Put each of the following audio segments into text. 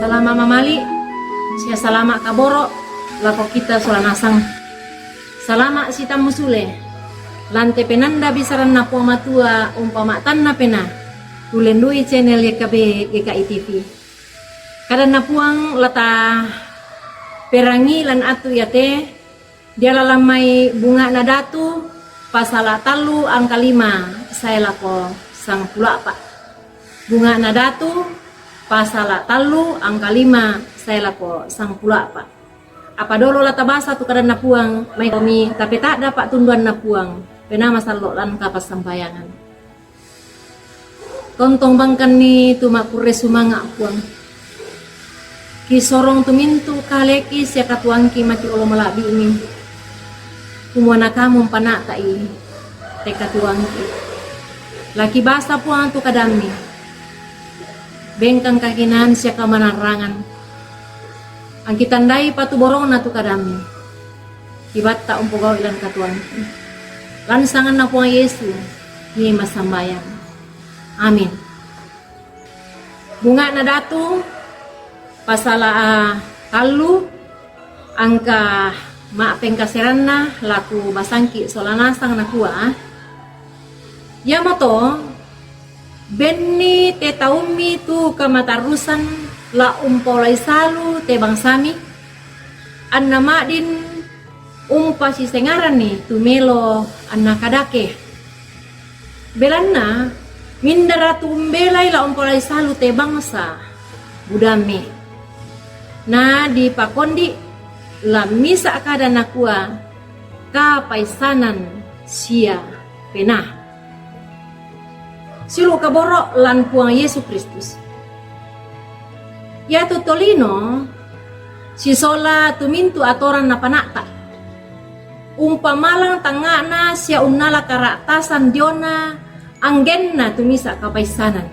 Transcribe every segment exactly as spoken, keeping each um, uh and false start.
Salama' mamali', sia salama' kaboro' lako kita sola nasang. Salama' sitammu sule, lan te penanda bisaranna Puang Matua umpama'tanna penaa, ulendui channel Y K B G K I T V. Kadanna Puang lata perangi lan attu iate, dialalang mai Bunga'na Datu, pasala' tallu angka lima sae lako sangpulo a'pa'. Bunga'na Datu, pasala' tallu angka lima sae lako sangpulo a'pa'. Apa dolo la tabasa tu kadanna Puang, mai kami tapeta'da pa'tunduanna Puang, penaa masallo' lan kapassambayangan. Tontong bangkanni tu makkurre sumanga', Puang. Kisorong tu mintu' kaleki sia katuoangki mati' olo mala'bi'mi. Kumua na Kamu umpana'ta'i te katuoangki. La kibasa, Puang, tu kadammi. Bengkang kakinaan sia kamanarrangan. Angkitandai patuborongna tu kadammi. Kibatta umpogau'i lan katuoangki. Lan sanganna Puang Yesu, mi massambayang. Amin. Bunga'na Datu, pasala' tallu, angka ma'pengkaseranna la kubasangki' sola nasang, nakua, Iamoto, benni te taummi tu kamatarrusan la umpaolai salu te bangsami, anna ma'din umpasisengaranni tu melo anna kadake. Belanna, mindara tu umbelai la umpaolai salu te bangsa budammi. Na dipakondi' la misa' kada nakua, kapaissanan sia penaa. Siulu' kaboro' lan Puang Yesu Kristus. Iatu tolino sisola tu mintu' atoran napana'ta'. Umpamalang tangnga'na sia unnala kara'tasan diona anggenna tu misa' kapaissanan,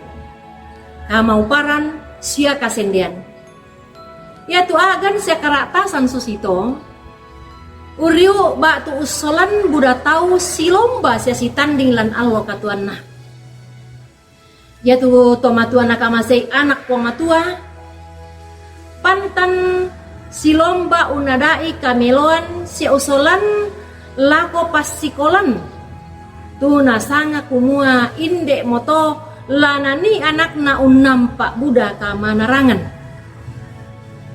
kamauparan sia kasendean. Iatu a'gan sia kara'tasan susito, uriu' ba'tu ussolan buda tau silomba sia sitanding lan allo katuoanna. Iatu to matua nakamasei anak Puang Matua, pantan silomba unnada'i kameloan sia ussolan lako passikolan, tu nasanga kumua inde'moto la nanii anakna unnampa' buda kamanarangan.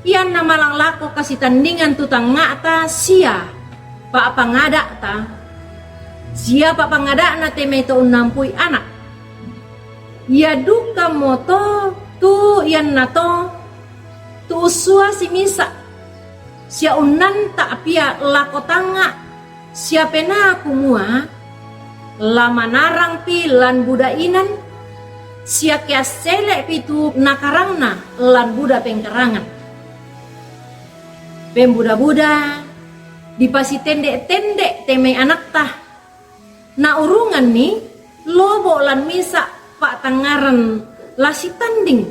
Ianna malang lako kasitandingan tu tangnga'ta sia pa'pangada'ta, sia pa'pangada'na te mai to unnampui anak. Ia dukamoto tu iannato tu ussua simisa' sia unnanta' pia lako tangnga' sia penaa kumua, la manarangpi lan buda inan, sia keassele'pi tu nakarangna lan buda pengkarangan. Pembuda-buda dipasitende'-tende' te mai anakta, naurunganni lobo' lan misa' pa'tangngaran la sitanding,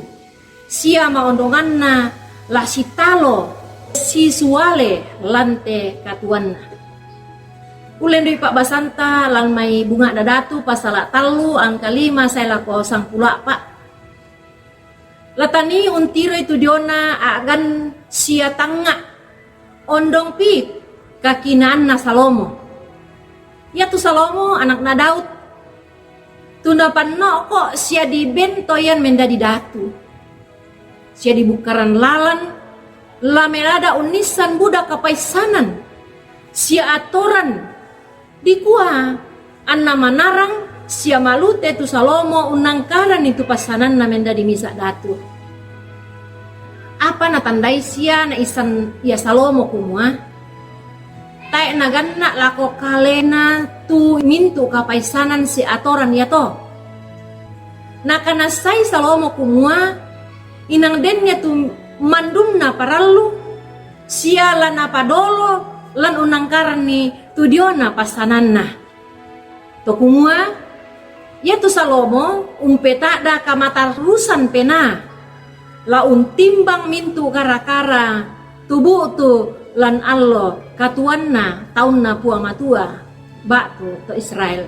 sia maondonganna la sitalo sisuale lan te katuoanna. Ulendui pa'basanta lan mai Bunga'na Datu pasala' tallu angka lima sae lako sangpulo a'pa'. La tanii untiroi tu diona a'gan sia tangnga', ondongpi kakinaanna Salomo. Iatu Salomo anakna Daud, tu napanno'ko' sia dibento ian mendadi datu, sia dibukkaran lalan, la melada unnissan buda kapaissanan sia atoran, dikua anna manarang sia malute tu Salomo unnangkaranni tu passananna mendadi misa' datu. Apa natandai sia naissan ia Salomo kumua, tae' naganna' lako kalena tu mintu' kapaissanan sia atoran iato. Nakanassai Salomo kumua, inang dennia tu mandumna parallu, sia la napadolo lan unnangkaranni tu diona passananna. To kumua, iatu Salomo umpeta'da kamatarrusan penaa, la untimbang mintu' kara-kara tu bu'tu lan allo katuoanna taunna Puang Matua ba'tu to Israel.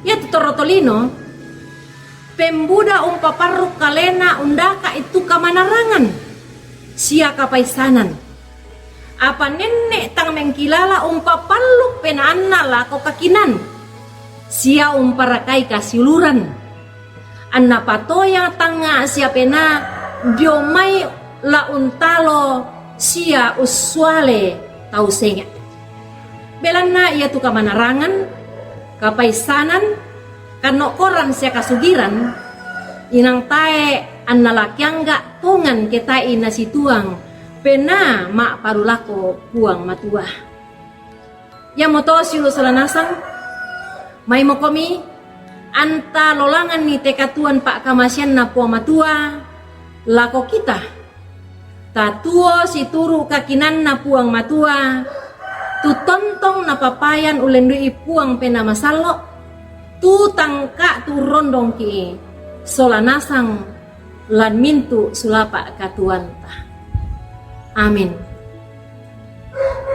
Iatu torro tolino, Pembuda umpaparruk kalena undaka'i tu kamanarangan sia kapaissanan. Apa nenne' tang mengkilala umpapalluk penaanna lako kakinan, sia umparakai kasiuluran. Anna patoyang tangnga' sia penaa dio mai la untalo sia ussuale tau senga'. Belanna iatu kamanarangan, kapaissanan, kanno'koran sia kasugiran, inang tae' anna la kiangga' tongan ke tae' nasituang penaa ma'paru lako Puang Matua. Iamoto siulu' sola nasang, maimokomi anta lolanganni te katuoan pa'kamaseanNa Puang Matua lako kita. Tatuo situru' kakinanNa Puang Matua, tu tontong napapayan ullendu'i Puang Penaa Masallo', tu tangka' tu urrondongki' sola nasang lan mintu' sulapa' katuoanta. Amin.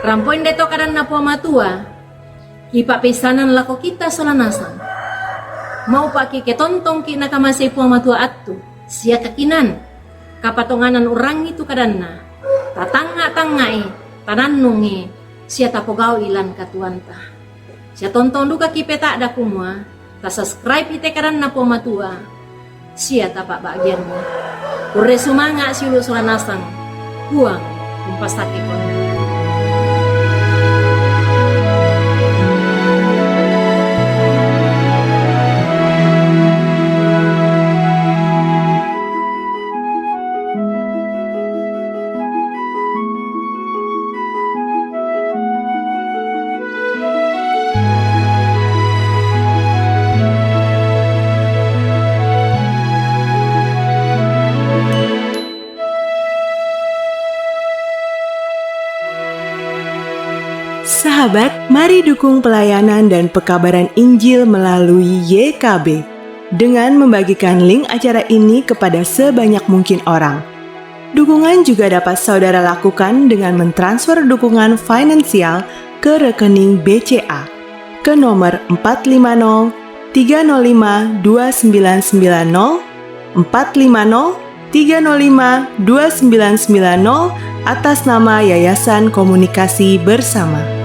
Rampoin deto kadanNa Puang Matua, kipa'peissanan lako kita sola nasang. Maupa'ki' ke tontongki' nakamasei Puang Matua attu sia kakinan, kapatonganan urrangi tu kadanNa, tatangnga'-tangnga'i, tanannungi, sia tapogau'i lan katuoanta. Sia tontong duka kipeta'da kumua, tasubscribe-i te kadanNa Puang Matua, sia tapa'ba'gianni. Kurre sumanga' siulu' sola nasang, Puang umpasakekon. Sahabat, mari dukung pelayanan dan pekabaran Injil melalui Y K B dengan membagikan link acara ini kepada sebanyak mungkin orang. Dukungan juga dapat saudara lakukan dengan mentransfer dukungan finansial ke rekening B C A ke nomor empat lima nol tiga nol lima dua sembilan sembilan nol, empat lima nol tiga nol lima dua sembilan sembilan nol, atas nama Yayasan Komunikasi Bersama.